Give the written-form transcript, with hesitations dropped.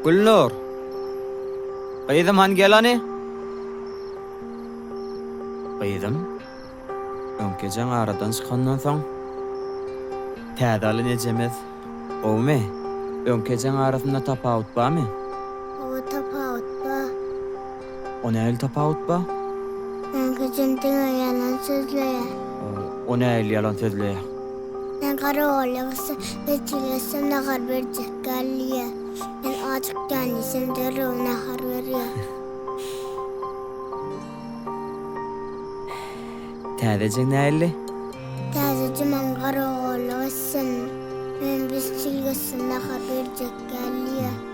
Gülnur! Gyzym hany gel hany! Gyzym, öňki ejeň aradan çykandan soň, täze alan ejemiz gowumy? Öňki ejeň arasynda tapawut barmy? Hawa tapawut bar. O nähili tapawut bar? Öňki ejem diňe ýalan sözleýär. O nähili ýalan sözleýär? Men garagolly gyzsam, wekil gelsem nahar berjek däl diýýär. Men ajykýan diýsem derrew nahar berýär. Täze ejeň nähili? Täze ejem garagolly gyzsam, men wekil gelsem nahar berjek däl diýýär.